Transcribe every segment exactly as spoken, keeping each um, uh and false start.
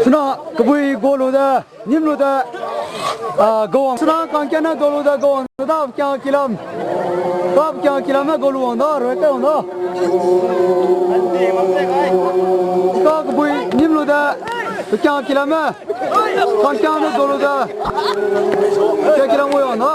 Sena kebui golu de, nim lu de, a, gawang. Sena kangkiane dolu de gawang, da kiang kilam. Da kiang kilam me golu wang da, roi te wang da. Ka kebui nim lu de, kiang kilam me. Kangkiane dolu de, kiang kilam wang da.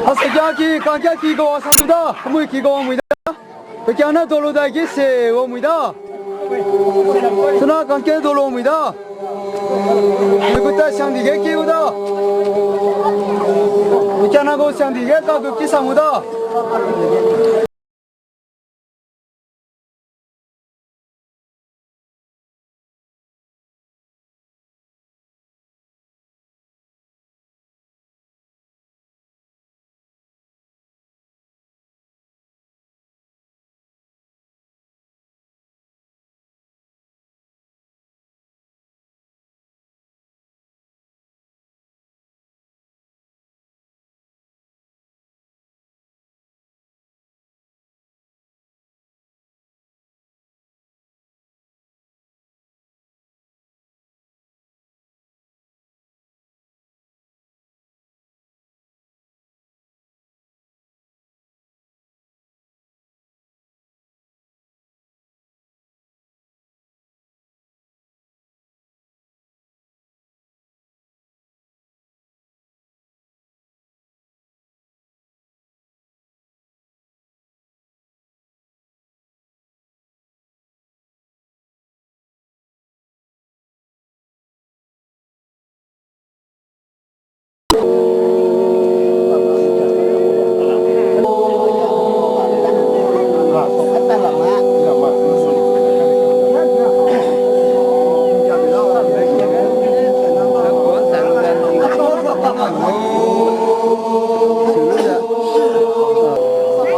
Hase kia ki, kangkia ki gawang sang da, kemui ki gawang mui da. Pekiane dolu da ki se wang mui da. Sena kangkia dolu wang mui da. Mui gu ta siang di ge ki u da. Pekiane gu siang di ge ka gu ki sang u da.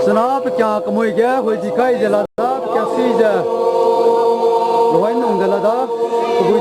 Sena pekia kemui ge hui di kai ze la da, pekia si ze. Luai nung ze la da, kebui.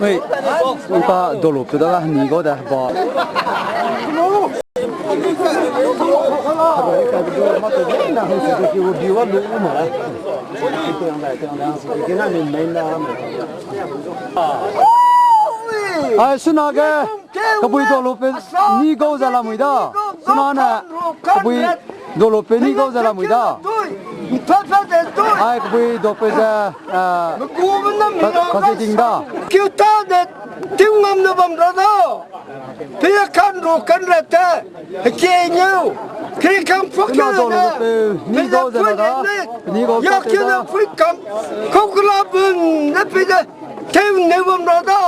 Ei, nta dolo pe da ni gau da ba. Ai, suna ge, kebui dolo pe ni gau ze lamui da. Suna ne, kebui dolo pe ni gau ze lamui da. Ai, kebui dolo pe ze, ah, ka, ka ze ding da. Kiu ta de, tim ngam ne bam ra da. Pia kan ro kan ra ta. Heke ngeu. Kri kan pok na da. Ni gau ze la da. Ni gau ya ke na pui kam. Kau kela bun na pe da. Teu ne bam ra da.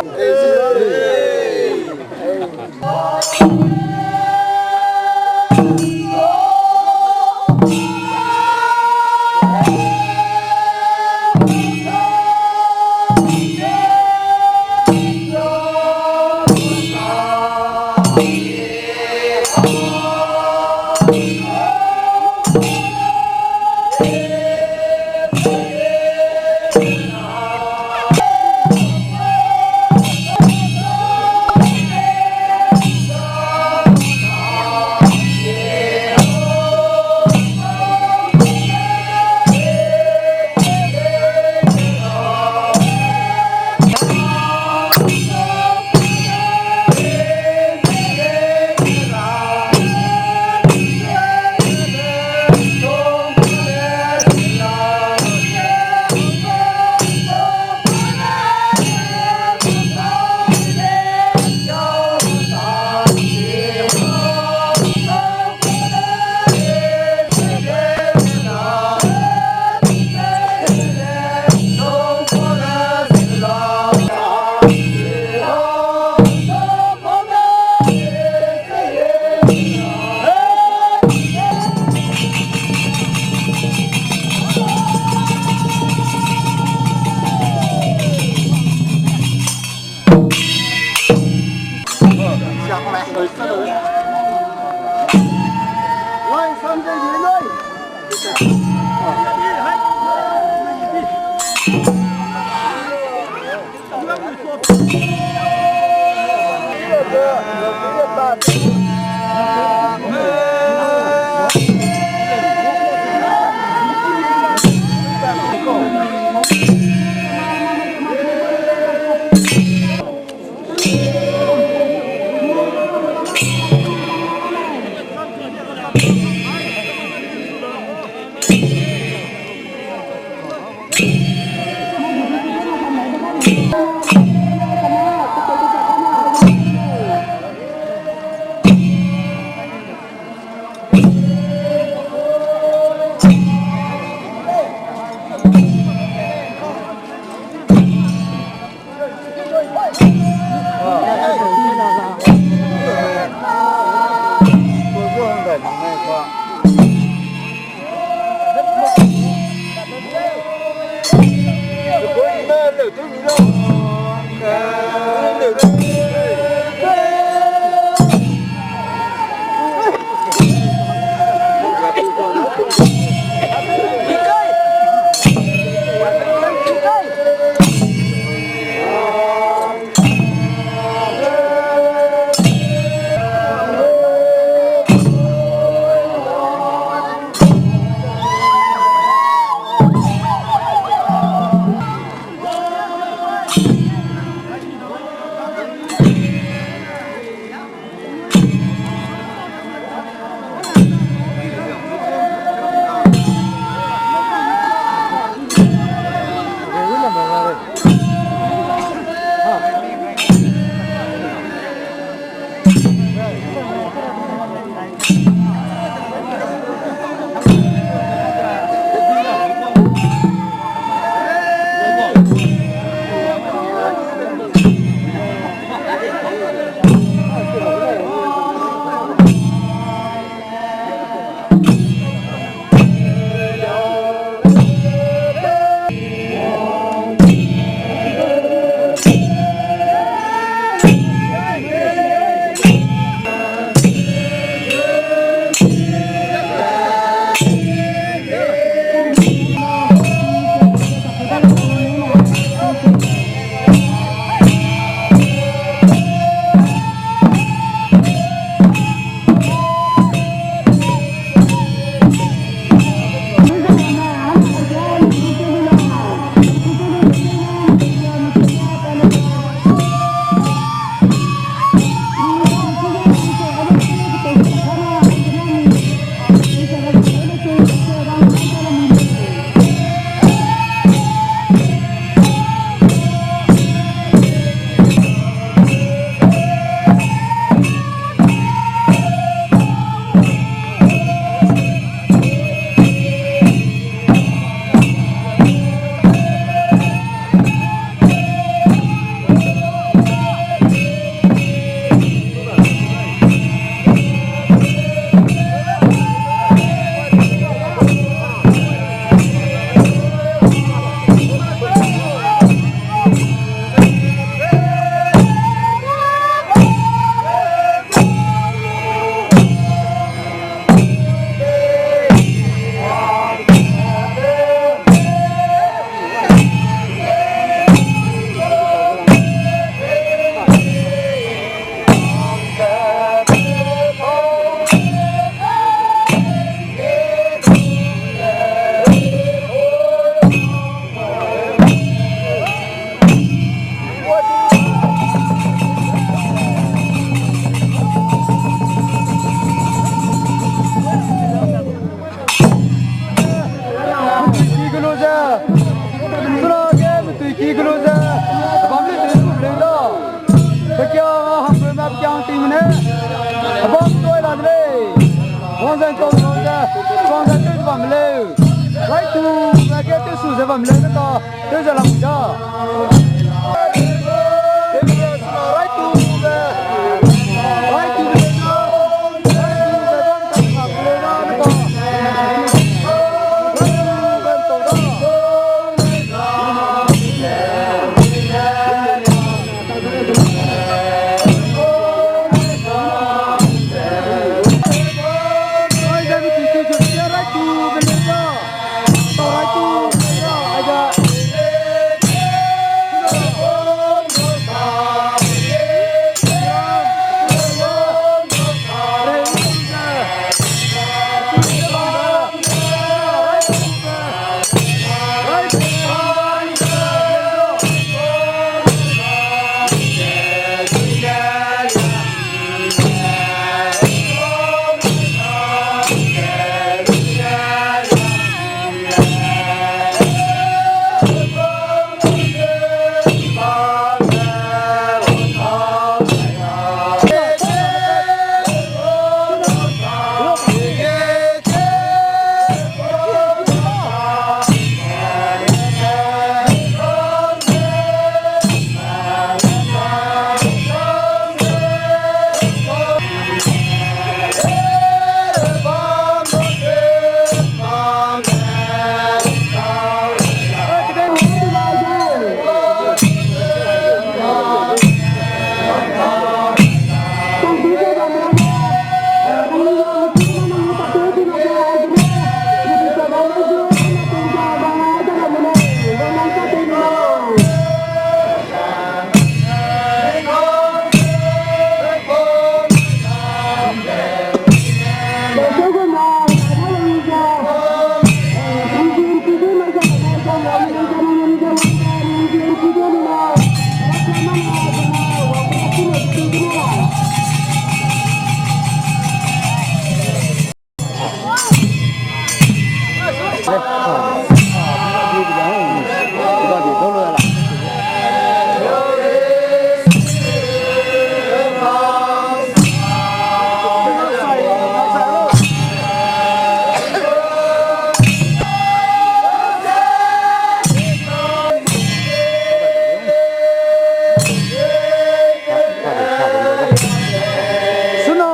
Tong tong ze, tong ze tew ze bam leu. Right to, like tew su ze bam leu ne ka, tew ze lam da. Tew ze suna right to ze, right to ze, right to ze bam ka lam leu na ne ka. Right to ze bam tau da. Suna,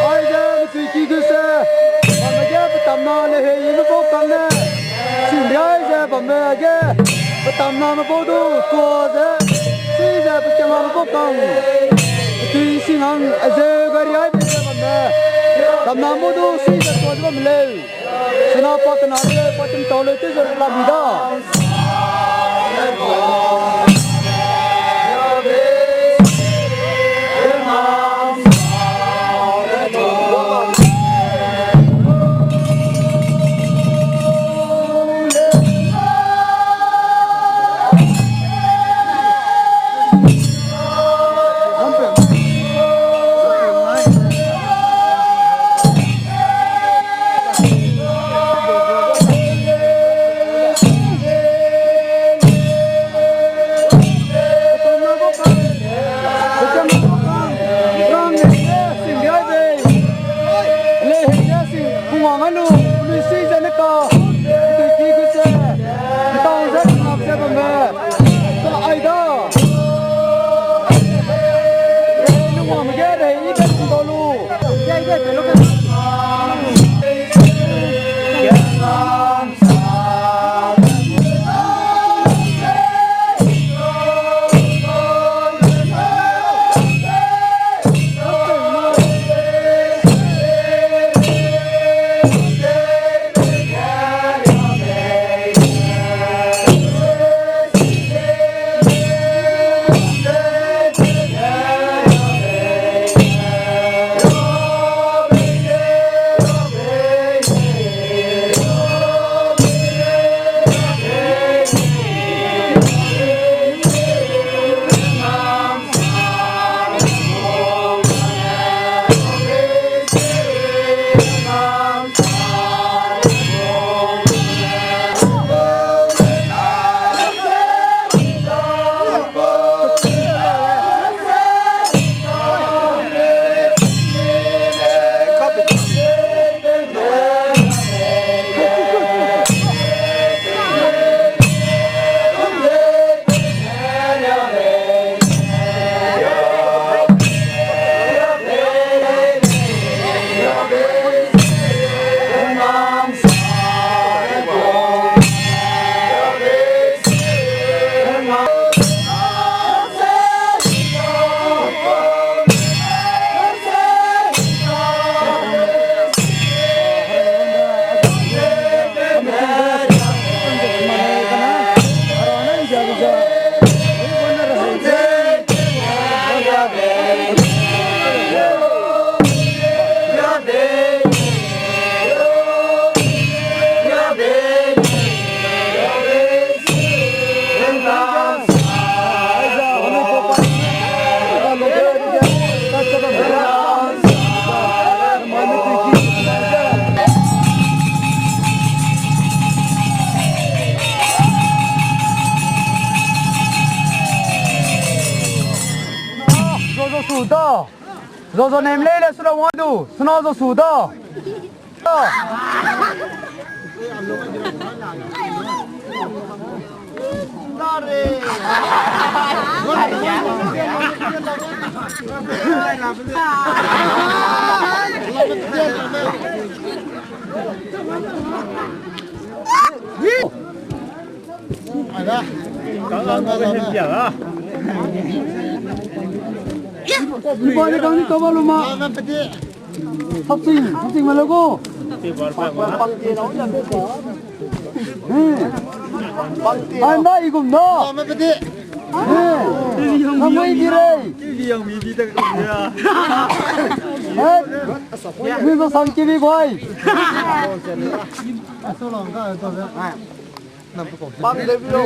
aize, misuiki gu se, bambe ge betamna le hei, i mepau kang ne, singriai ze bambe ge, betamna mepau du, tua ze, si ze betamna mepau kang, tui singang, azeu gari ai be ze bambe, tamna mepau du, si ze tua ze bam leu. Suna pa kena le, pa tim tau le, tew ze la bi da. Su da. Zo zo nem lei le sura wang du. Suna zo su da. Da. Ni ba ni kang ni kaba lu ma. Sapsing, sapsing ma lo ko. Hmm. Ai, na i gum na. Hmm. Namai di rei. Hey. Mi ba sang ki bi guai. Pang Devi lo.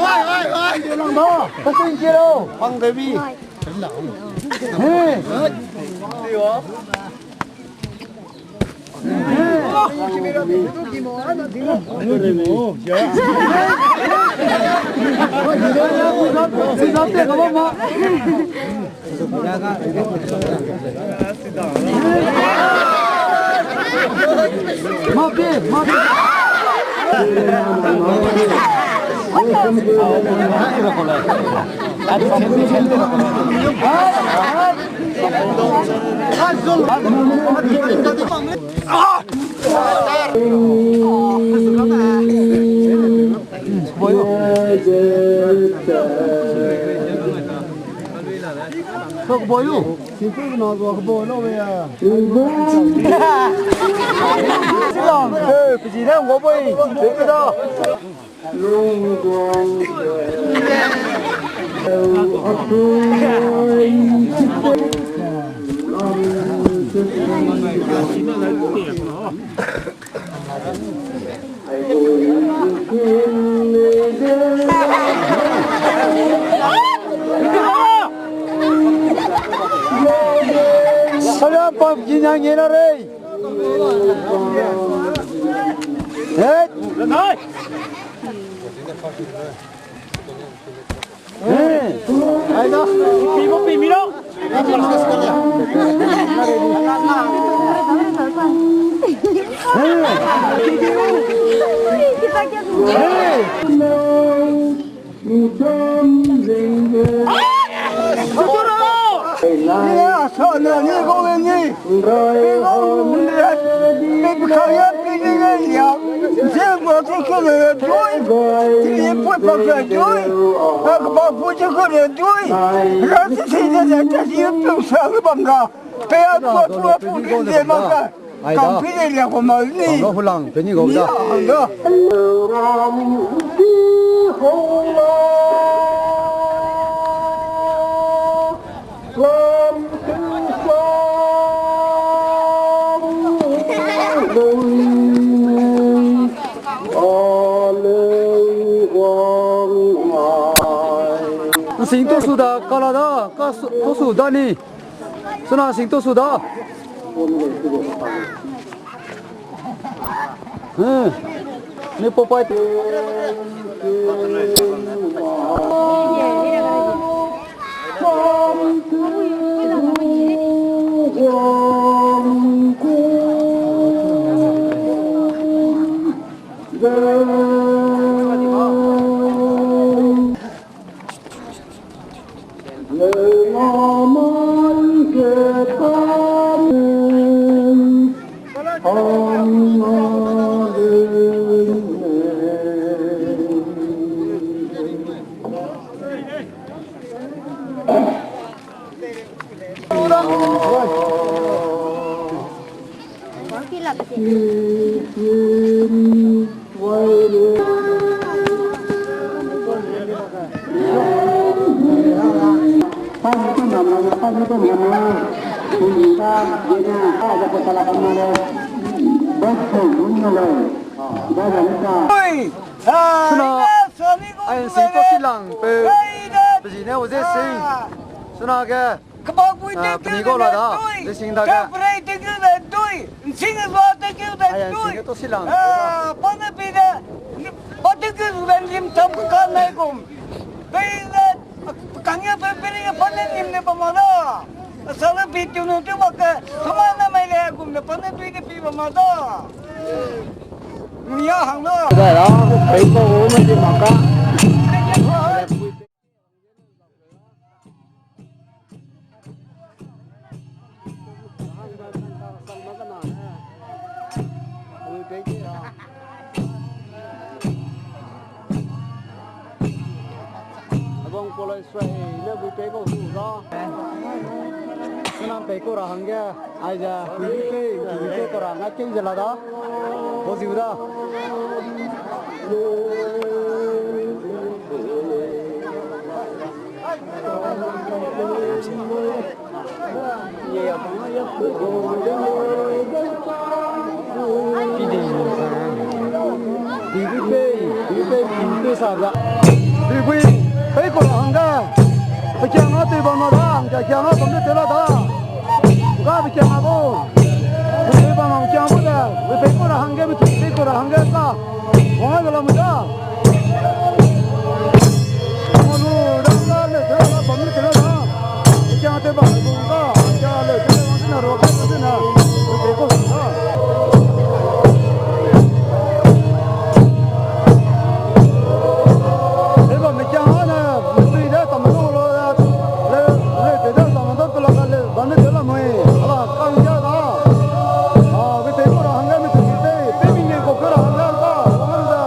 Oi, oi, oi. Lang da. Pang Devi lo. Pang Devi. Hey. Boyu. Simple na zo ka boyu lo ya. Silang, eh, piji na ngo boy, simple da. Salam pam ki nyang ye na rei. Hey. Ai da. Hulang, pe ni gau da. Sing to su da, kala da, ka su, to su da ni. Suna sing to su da. Hmm. Ni popai. Oi! Suna, ai sing to silang pe, pe zi ne u ze sing. Suna ge, Kebakpui, ah, tewkeu peni go la da, dui. Desing da ga. Kebakpui tewkeu ze dui. Nsing zua tewkeu ze dui. Aya, nsing to silang. Ah, pa ne pi de. Pa tewkeu ze lim tam ka nei gum. Pei ze Kangge pe peri ge pa ne nim ne bam ma da. Sala pi tu nu tu ba ke, sama na mai le gum ne pa ne tui ke pi bam ma da. Nia hang lo. Dai ra, pei ko o ma di ma ka. Agong poloi suai ne bui pei kau su da. Senam pei kau ra hangge, aize, bui pei, bui pei kau ra hangge keu ze la da. Bo ziu da. Bibui pei, bibui pei, bibui pei sa ga. Bibui pei kau ra hangge. Pekiang a tei bam na da, hangge kiang a bam ne tei la da. Ga pekiang a bo. Bibui pei bam na kiang bo de. Bibui pei kau ra hangge, bibui pei kau ra hangge sa. Wang ai ga la mu da. Malu, rang la, le, le, la, bam le, le, la. Kia te bam le, bam ka, kia le, le, bam se na, ro, bam se na. Le, le, ko sa. Le, bam le, kia na, le, le, tam lo, lo, le, le, le, le, tam lo, lo, la, le, bam le, le, la, moi. Ala, kang kia da. A, le, le, ko ra, hang le, le, le, le, le, mi ne, ko, ko ra, hang le, ka, hang le, da.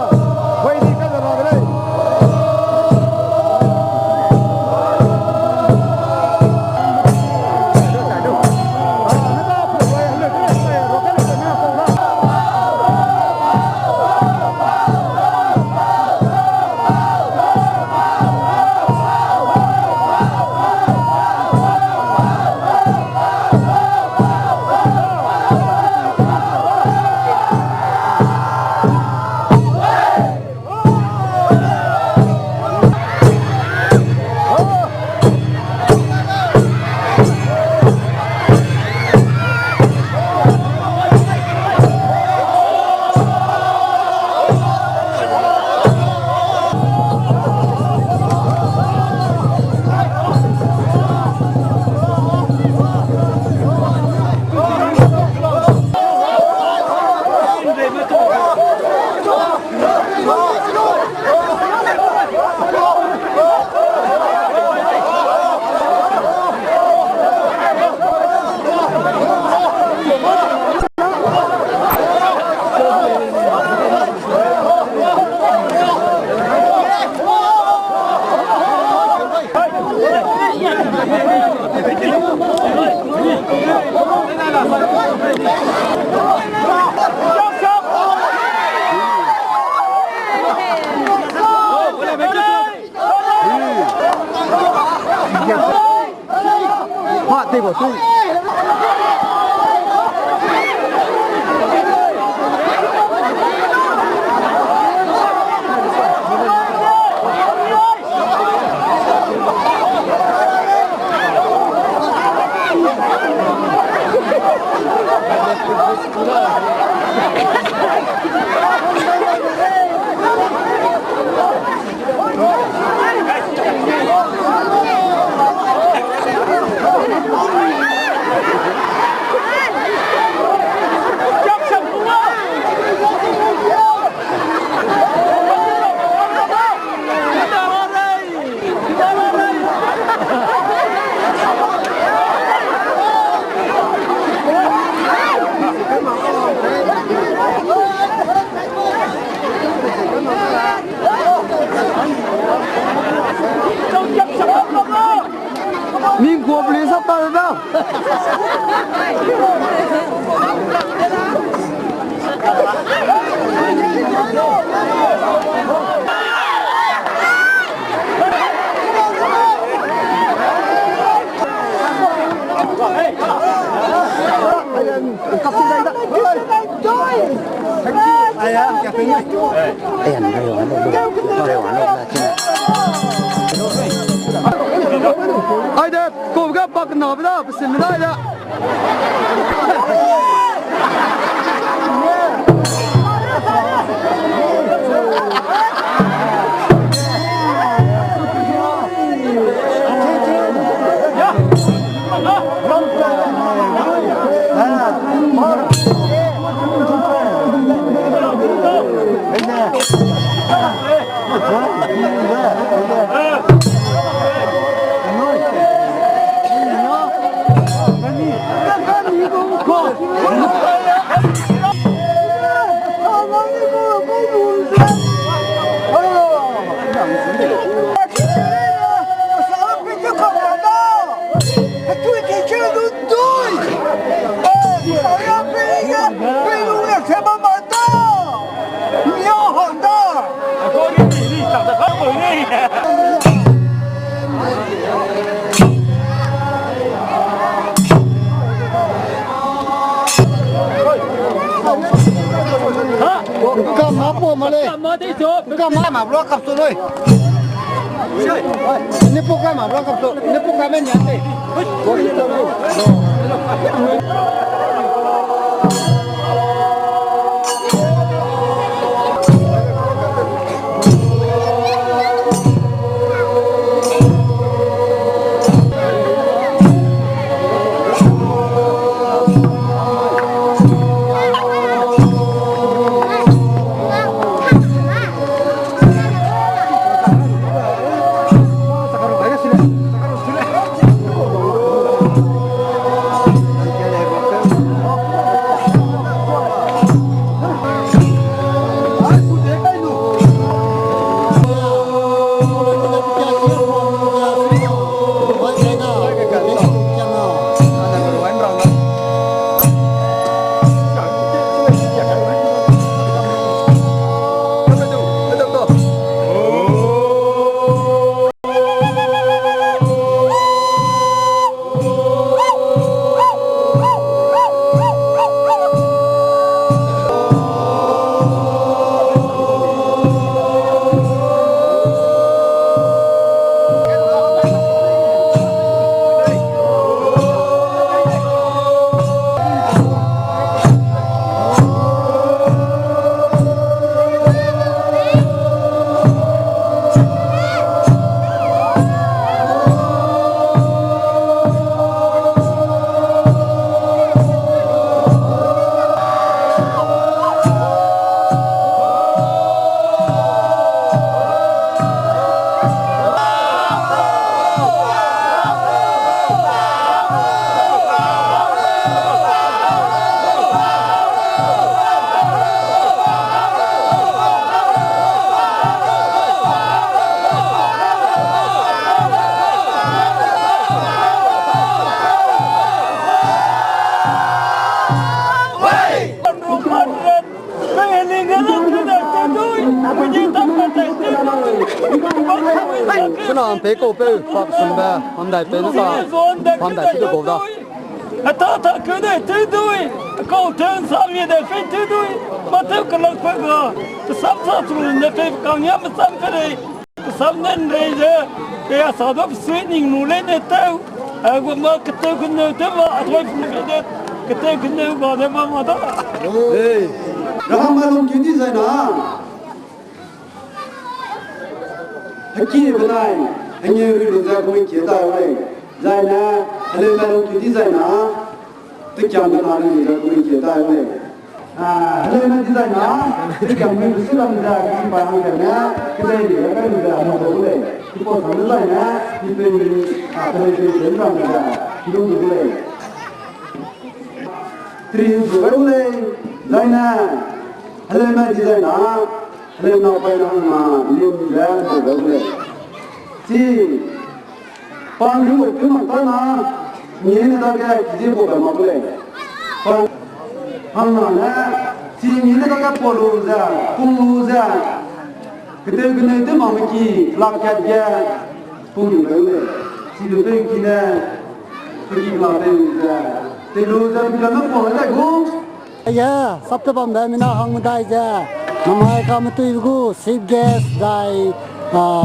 Ning kuap le sa ta da. Ai de, ko ga bak na be da, pesin me da ai de. Kama de jo. Kama ma bro kap so loi. Ni pu kama bro kap so. Ni pu kama ni ate. Sena pe kau peu, pak sumbe, hamdai pe nsa, hamdai pe kau da. Ata ta keu de teu dui, kau teu nsa mi de fe teu dui, ma teu kelak pe ga, kesam sa chu ne pe kang ya me sam pe rei, kesam ne rei ze, pe ya sa do sui ning nu le ne teu, a gu ma keteu keneu teu ma, a toi fu de, keteu keneu ga de ma ma da. Ei, rahang ma lung ki di zai na. Heki benai, henge ri lu ze kumi kie tai lei. Zai ne, heleu me lung ki di zai na, tekiam bena ri lu ze kumi kie tai lei. Ah, heleu me di zai na, tekiam mi bu su lam ze, ki pa hang ke ne, ki dei ri, ka lu ze, mo do lei. Ki po sa lu zai ne, ki pe mi, ah, pe mi pe mi lam ze, ki lu du lei. Tri zu ga lei, zai ne, heleu me di zai na, heleu na pai na hang na, lim ze, mo ga lei. Chi, pang ri wo pe mak ta na, ni ne da ge, ki zi bo ga mak lei. Pang, hang na ne, chi ni ne da ge po lu ze, pung lu ze, keteu keneu tew mak me ki, lak kat ge, pung lu lei. Chi lu pe ki ne, pe ki la pe lu ze, te lu ze, pe ki la me po le gu. Aya, sap te bam da mina hang medai ze. Namai ka metui gu, chief guest dai, ah,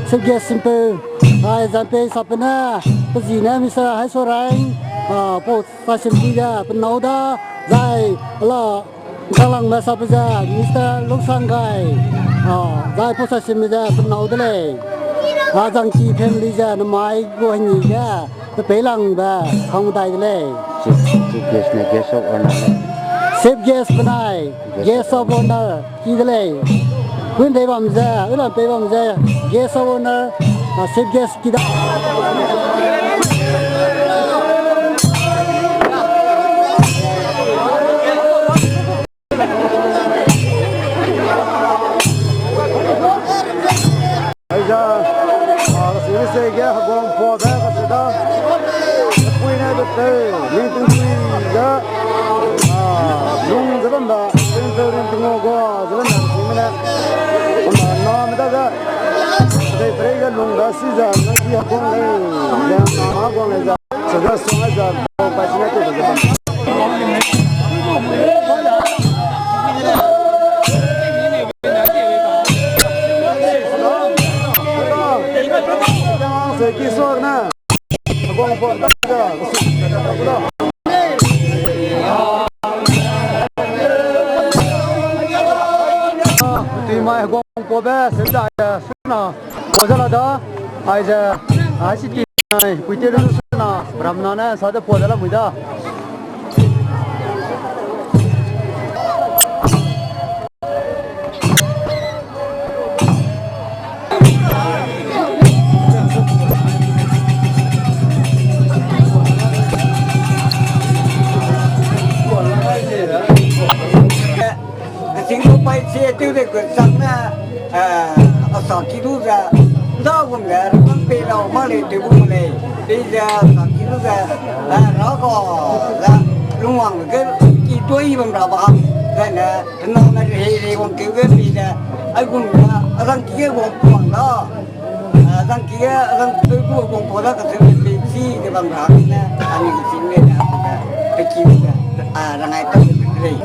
chief guest simple. Dai zan pe sap ne, pe zi ne Mister Haisorain, ah, po sa sim pi ze, pe nau da, zai, ala, Kalangme sap ze, Mister Lungsanggai, ah, zai po sa sim ze, pe nau de lei. Ah, Zangki family ze, namai gu heni ge, pe pei lang be, hang medai de lei. Chief, chief guest ne guest of honor lei. Chief guest benai, guest of honor ki de lei. Win dei bam ze, win lam pei bam ze, guest of honor, ah, chief guest ki da. Aiza, ah, kasi se ge heguang puabe kasi da. Pui ne de te, ning tung pui ga, ah, lung ze bam da, tung tung ning tung go, ze bam da, si me ne. Ama na me da ga. Dei prei ga lung da si za, na ki heguang le, ya na heguang le za. Sa ga song ai za, bo pa si ne te ze bam. Ki suak ne. Heguangpau da. Tui mai heguangpaube, seuda, suna. Pau ze la da. Aize, ai si ti nai, puite lu suna. Ramna ne, sa de pau ze la mui da. Singlo pai sie tew de kut sang ne, eh, a sa ki du ze, nda gum ze, rang pei lau ma lei, tew gum lei, pei ze, a sa ki du ze, eh, ra ga, ze, lungwang ge, ki dui bam ra ba, ze ne, Hena ne rehei rei wangkeu ge pei ze, aigum ze, a rang ki ge wang puang da. A rang ki ge, a rang peu gu wang pau da kacheu ze pei chi ze bam ra ne, a ni chi ne ne, a pu ge, pe ki ze, a rang ai ta lei.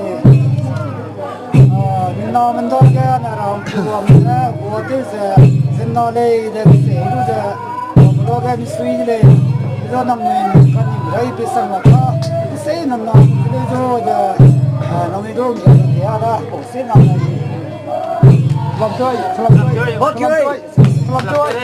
A, mina menda ge ne rang pu wang ne, gua tew ze, zena lei de se lu ze, Lo ge misui lei, lo nang nui kan ni rai pe sang la ka, sei nang nang lei zo de, a, nang ni dong de, ya da, ko sei nang nang. Lam toi, lam toi, lam toi, lam toi.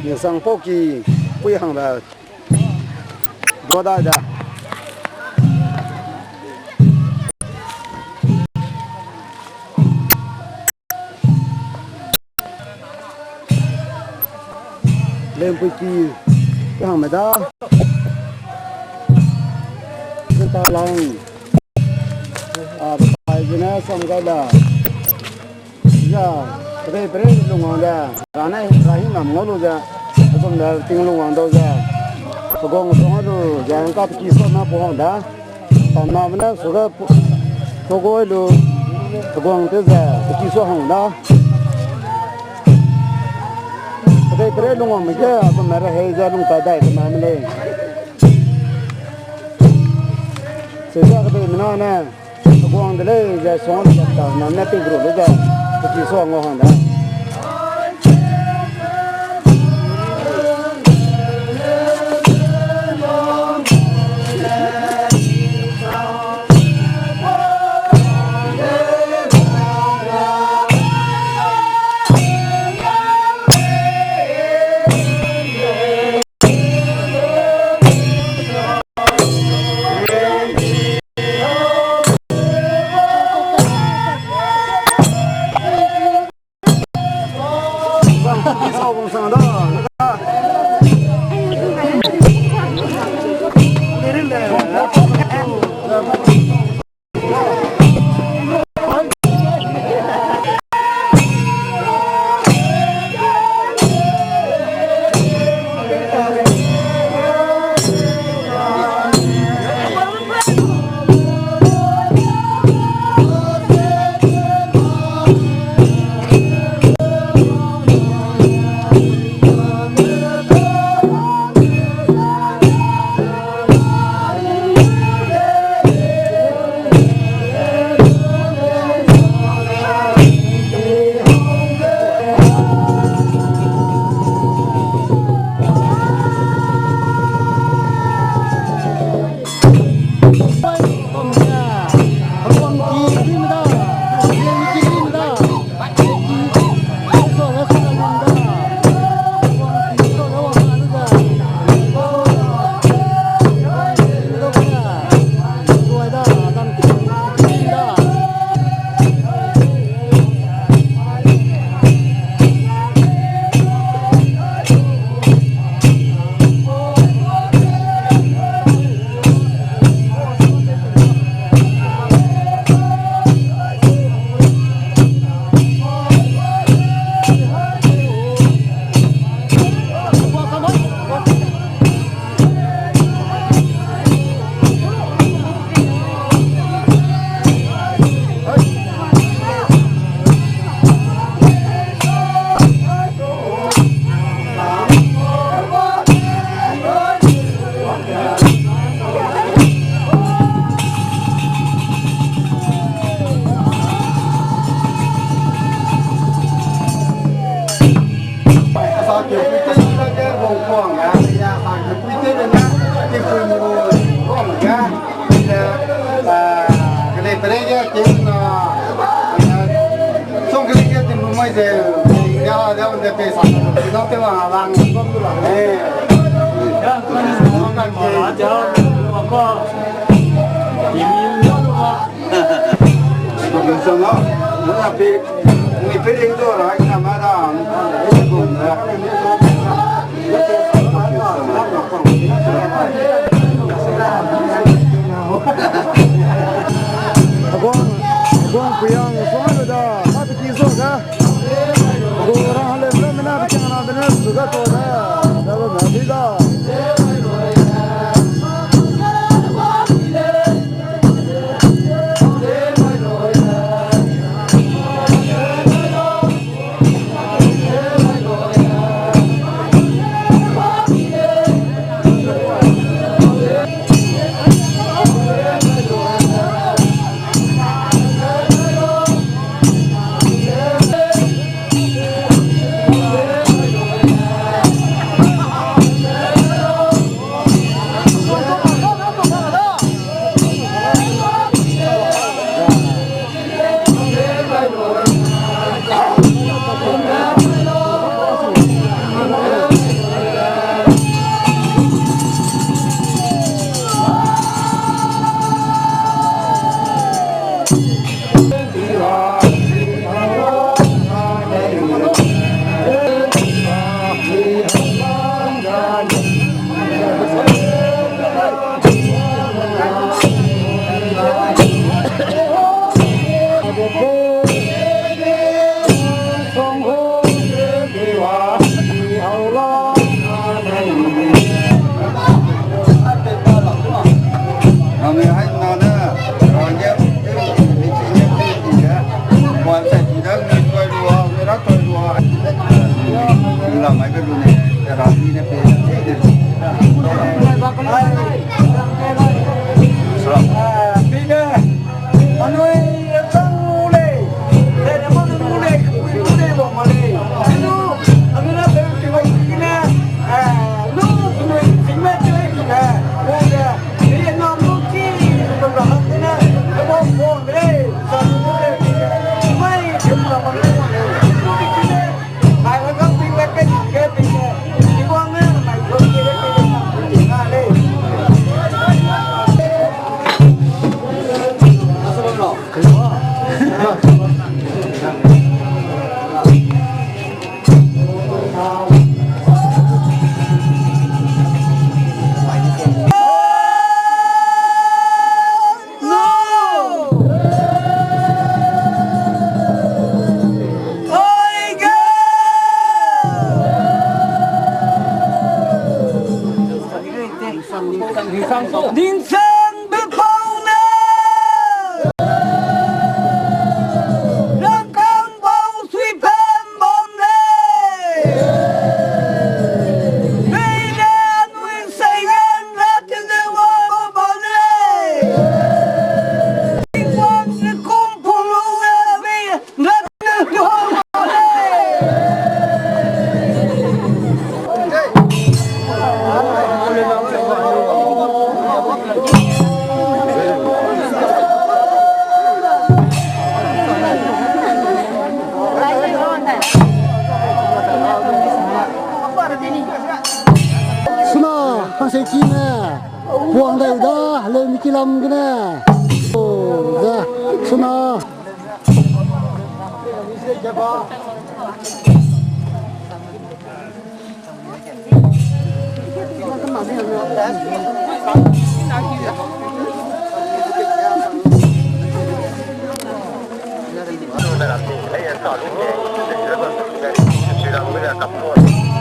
Nisang pau ki pui hangbe dua da da. Lempui ki hangme da. Zenta lang. A, pai zene sam gai da. Za, pere pere lungwang de. Rane, ra hing nam ngau lu ze. Azom de ting lungwang dau ze. Pegong song lu ze, ngka peki so na pu hang da. Tamname ne suge pu-, togoi lu, heguang te ze, peki su hang da. Kedei pere lungwangme ge, agume rehei ze lungpat dai kemame lei. Seuze kedei mena ne, heguang de lei ze suang de ta, name ne pei gru lu ze, peki su ngau hang da. Aguang, aguang puyang suang lu da, ma peki suang ga. Aguang rang hale bla mena peki na bena su ga to da, da ba ma di da. Dingsang bepau ne. Rangkang bau sui pen bam lei. Beine anui seigen rat ne wa bam lei. Tingwang ne kum pulu ne bei rat ne wa bam lei. Suna, hangsei ki ne, puang dai da, heleu mi ki lam gene. O, da, suna.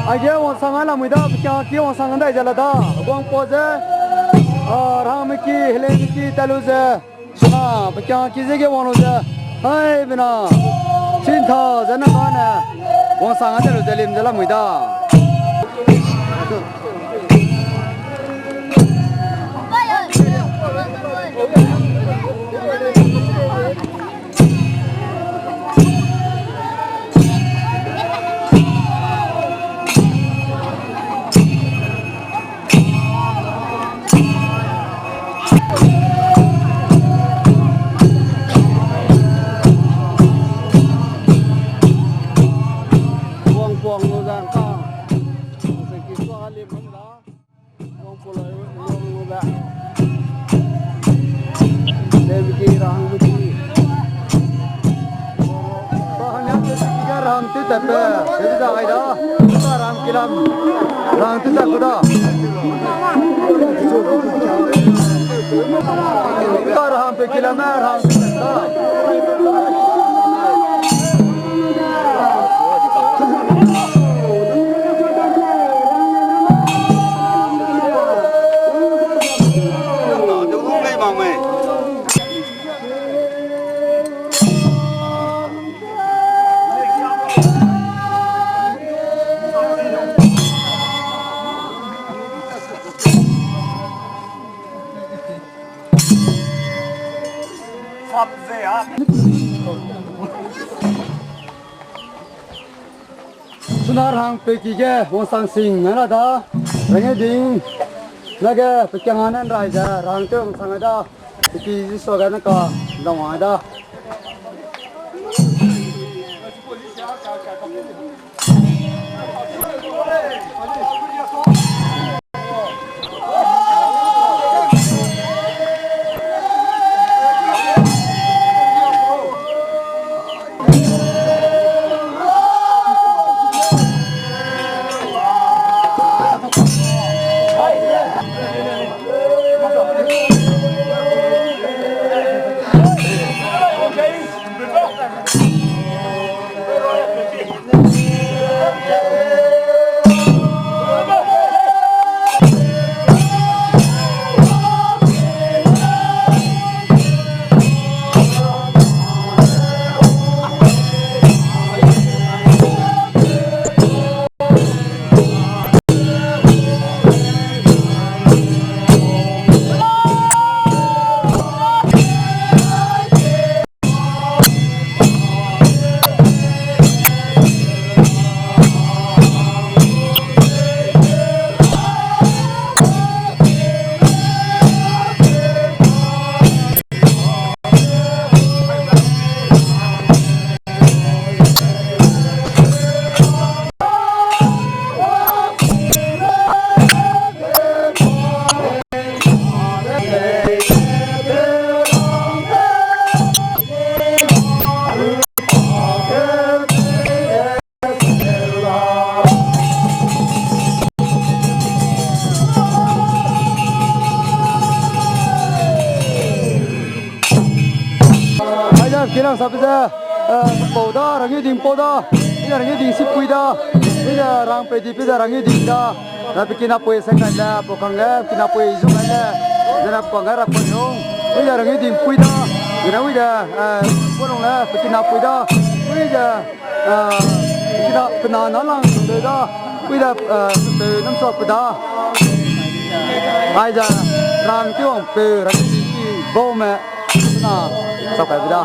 Aige wangsang a lamui da, pekia ki wangsang dai ze la da, guang pa ze, a, rangme ki, heleu mi ki, talu ze. Suna, pekia ki ze ge wang lu ze. Hai, bena. Chin tha ze na ba ne. Wangsang a ze lu ze lim ze lamui da. Pe, pe, pe da, ai da. Ka rang kilam. Rang tu da ku da. Ka rang pe kilam, rang tu da. Chuna rang peki ge wangsang sing ngai ra da, rangeu ding, nage pekiang a nan rai ze rang tew wangsang ngai da, peki Jisu ge naka dang wang ngai da. Aize, kilang sabe ze, eh, pau da, rangeu ding pau da, ina rangeu ding sipui da, ina rang pei di pe ze rangeu ding da, na pe kinapui se kai le, pau kang le, kinapui zu kai le, zena pau kang le ra pau nung, ina rangeu ding pui da, ina wi de, eh, pau nung le, pe kinapui da, wi de, Ah, kina, kena na lang de da, wi da, ah, pe nam sa pe da. Aize, rang tiwang pe, rang ti bau me, na, sa kai pe da.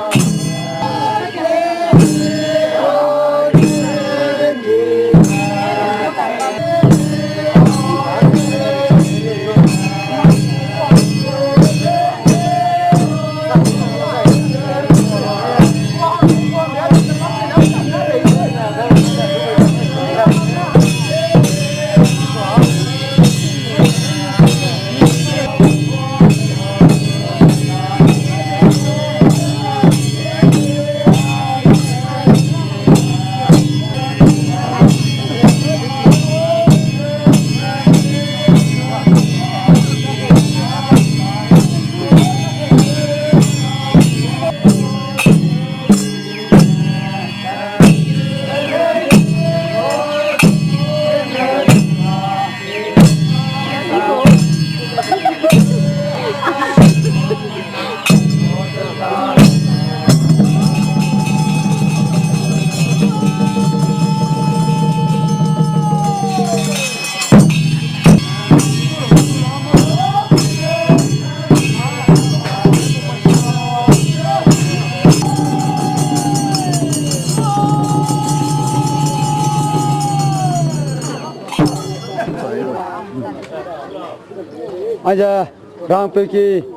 Aize, rangpeu ki,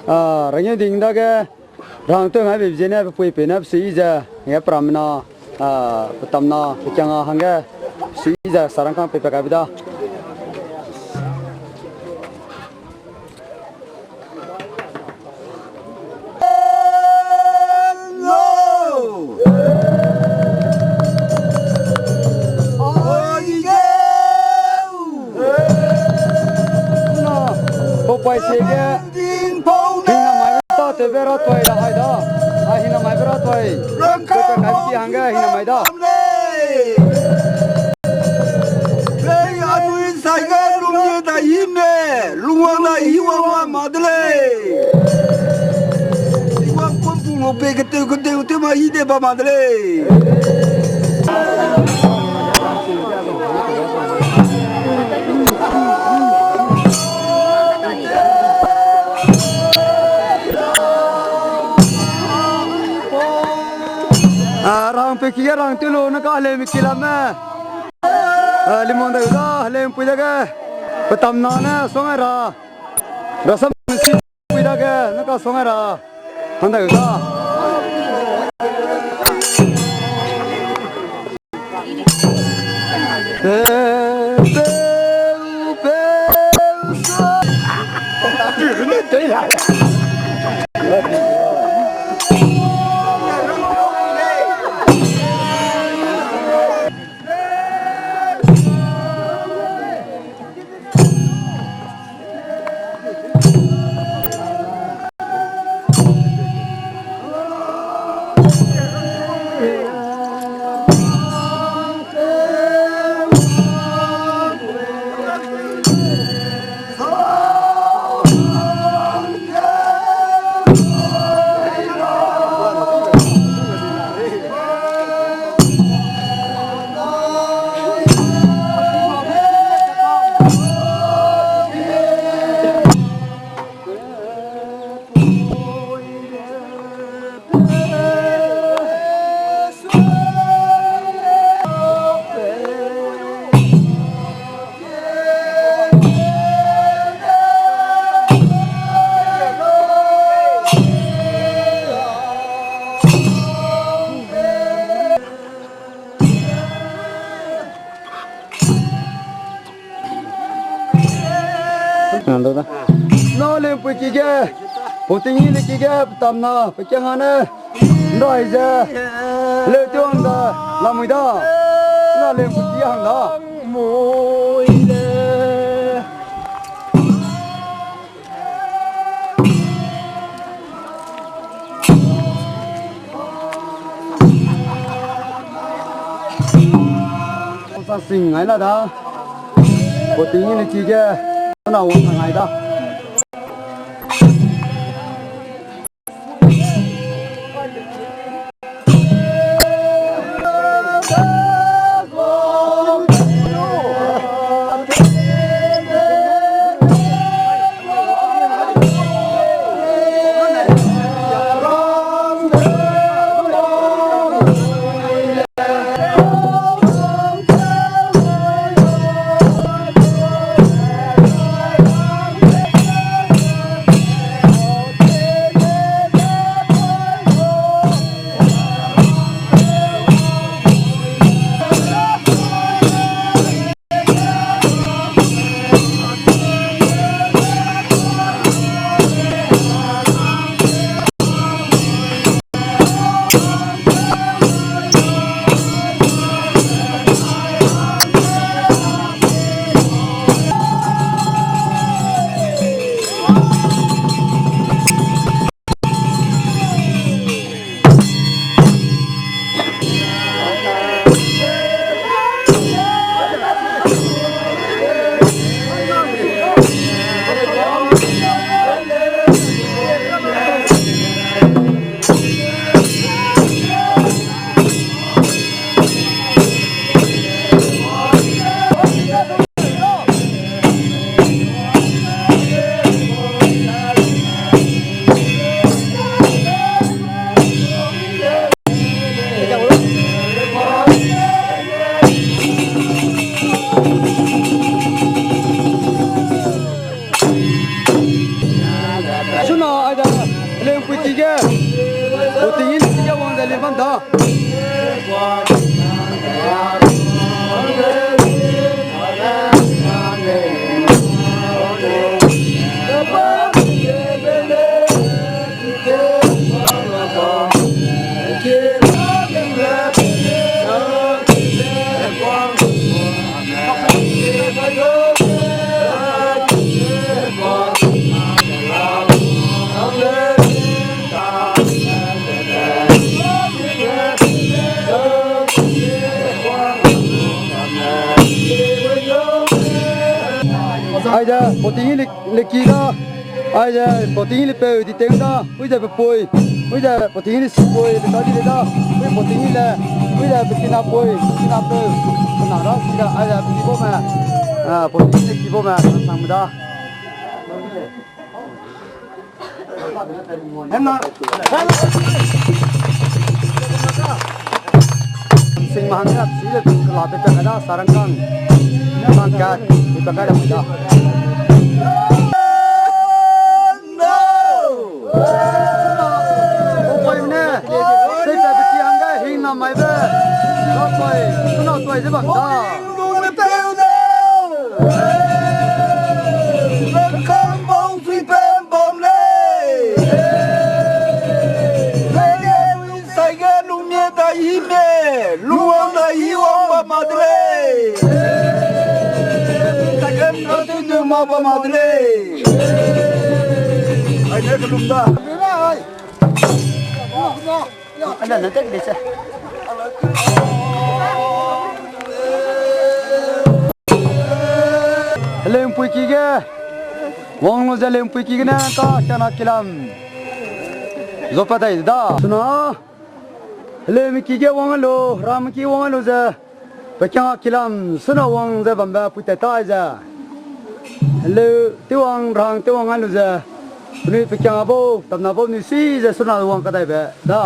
ah, rangeu ding dage, rang tew ngaibe ziegene pe pui pe ne pe sui ze, nge peram na, ah, pe tam na, pe kiang a hangge, sui ze, sarangkang pe pe kaibe da. Sege, hingnamai ta tebe ra toi da hai da. A hingnamai be ra toi. Rangka pe kai ki hangge hingnamai da. Lei anui sai ga lungye da him ne, lungwang da hiwang wa ma de lei. Hiwang pum pum lo pe keteu keteu te ma hi de ba ma de lei. A, rang pe ki rang tu lo na ka le mi ki la me. A, limon da ga le pui da ge. Petam na ne song ra. Rasam si pui da ge na ka song ra. Han da ga. Na lempui ki ge, puting yi le ki ge, petam na, pe kiang ane, ndai ze, leu teu hang da, lamui da, na lempui ki hang da. Sa sing ngai la da. Puting yi le ki ge, na wang ngai da. Suna aida lempui ki ge, puting yi le ki ge wang de le bam da. Aide, poting le, le ki da. Aide, poting le peu di teng da. Uide pe pui. Uide poting le si pui, de ka di le da. Ui poting le. Uide pe kina pui, pe kina peu. Pe na ra si da, aide, pe ki bo me. Ah, poting le ki bo me, sang me da. Sing mahang ya, si le, la pe pe ka da, sarang kang. Kang ka, pe pe ka da, da. Oi ne, sei pe pe ki hangge hing na mai be. Ka pai, suna tuai ze bam da. Heleumpui ki ge wang lu ze, heleumpui ki gene ka kiana kilam zo pa dai da. Suna, heleume ki ge wang lu, ramme ki wang lu ze, pe kiang kilam suna wang ze bambe pui tat tai ze. Heleu tewang, rang tewang ai lu ze, penui pe kiang a bau, tamna bau nui si ze suna wang kadai be da.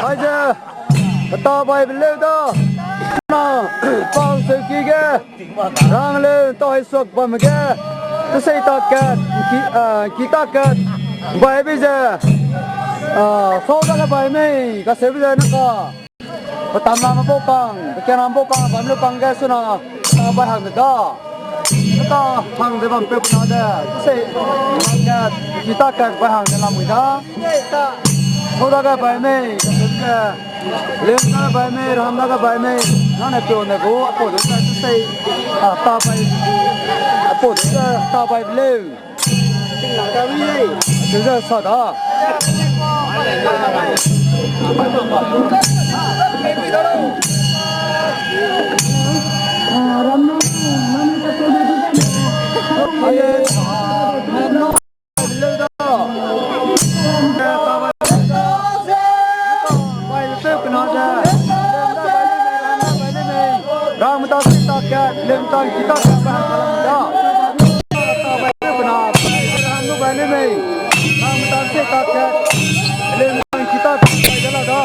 Aize, kata bai beleu da. Na, pau seuki ge. Rang leu, tau hai suak bam ge. Tesei ta kat, ki, ah, ki ta kat. Bai be ze. Ah, sau da le bai mei, ka seu be ze na ka. Petam na me bau pang, pekiang na me bau pang, bam leu pang ge suna, ta bai hang de da. Ta hang de bam peu na de. Tesei, kat, ki ta kat bai hang de lamui da. Sau da ga bai mei, ka seu be ze. Lem da ga bai mei, ram da ga bai mei. Na ne peu ne gu, apo de sa tesei. Ah, ta bai. Apo de sa ta bai beleu. Ting na ga wi lei. Te za sa da. Rang meta se ta kat, lem tang ki ta kat, ba hang kalam da. Ta bai pe na, rang nu bai le mei. Rang meta se ta kat, lem tang ki ta kat, bai da la da.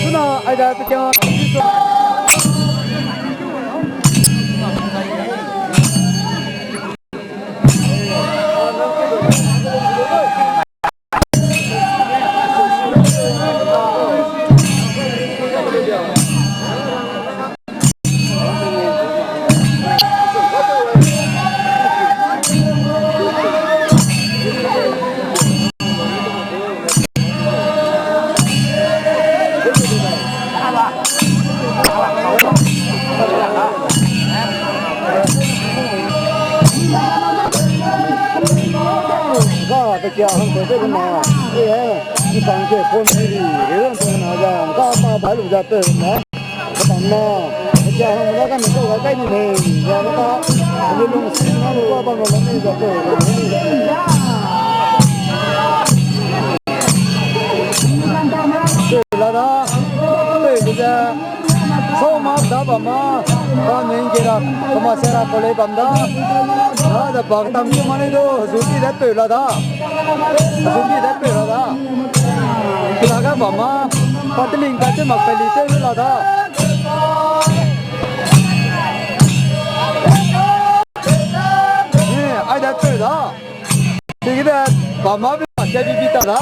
Suna aida pe kiang. Ga, pekia hang pe te na. E, e, ipang ke phone ni ri, ri ran te na ga, ga ta ba lu ja te na. Petam na, pekia hang la ga ni ko ga kai ni ne, ya na ta, ni lu si na lu ba ba na ni ja te. Te la da, te Sau ma da bam ma, pa ning ge ra, pa ma se ra ko le bam da. Da da bak tam ki ma ne do, zu ki da peu la da. Zu ki da peu la da. Ki la ga bam ma, pa te ling ka te mak pe li te la da. Ni, ai da peu da. Tigide, bam ma bi, ke bi bi ta da.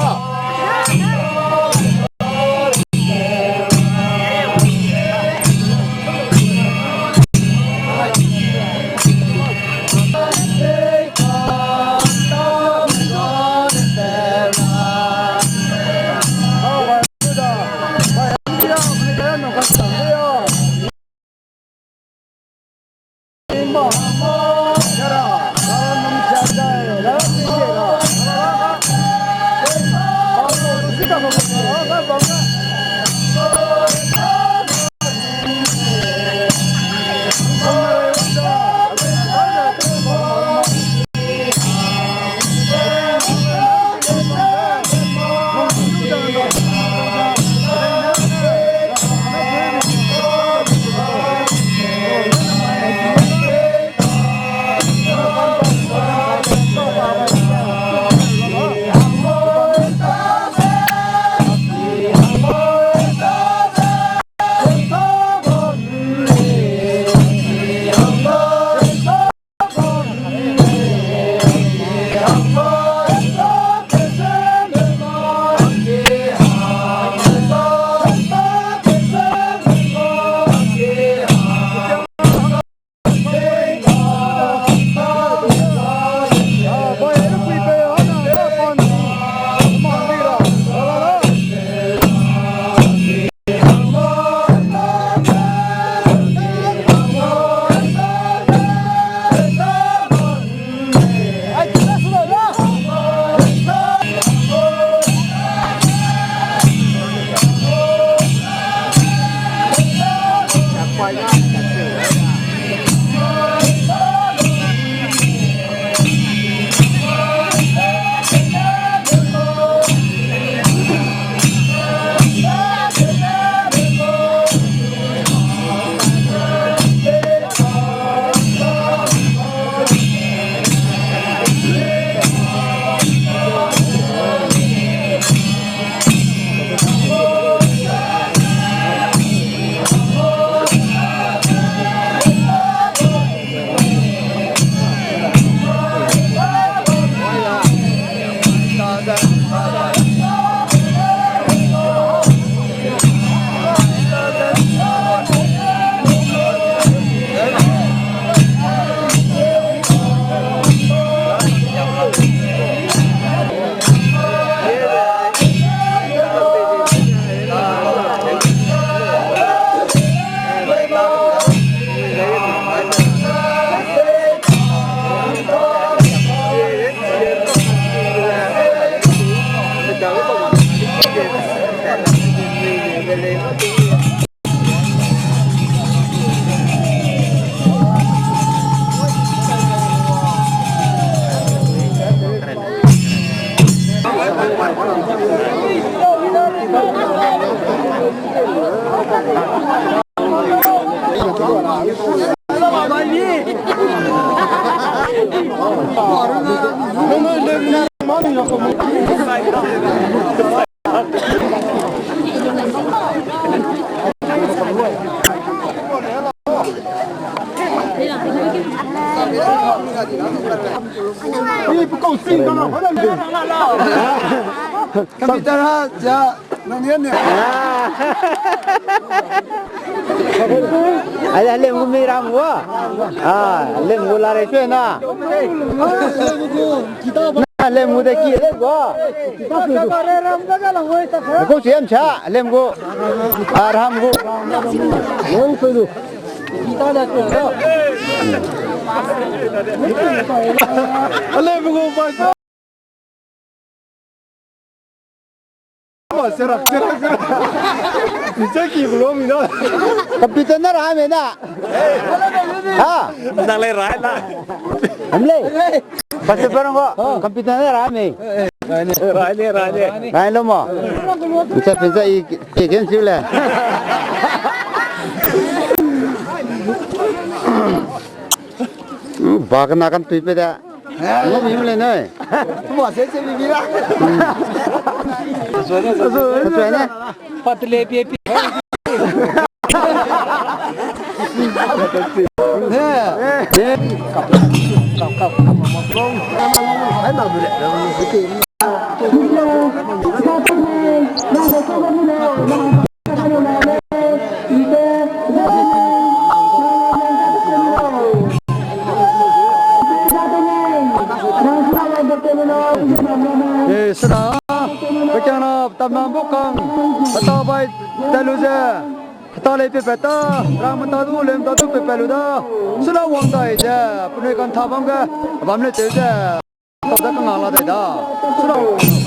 Computer ha, ja, nang ni ne. Ai, lem gu mi ram gu. Ah, lem gu la rei chue na. Na lem gu de ki le gu. Ko siam cha, lem gu. Ah, ram gu. Lem gu, bai. Ba, serak, serak, serak. Ni cha ki belum ina. Computer na ra me na. Ha? Nang le ra la. Am le. Pastor Perong ko, computer na ra me. Ra ne, ra ne. Ra lo mo. Ni cha pin cha i ke ken siu le. Ba kena kan tui pe da. Ngo mi mle ne. Ba se se bi bi la. Azu ne. Patle pi pi. Eh, sena, pekiangna, tamnang bukang, heta bai, telu ze, heta lei pe peta, rang meta du, lem ta du pe pelu da, sena wang dai ze, penui kan tha bam ge, bam le teu ze, tau da kanga la dai da, sena.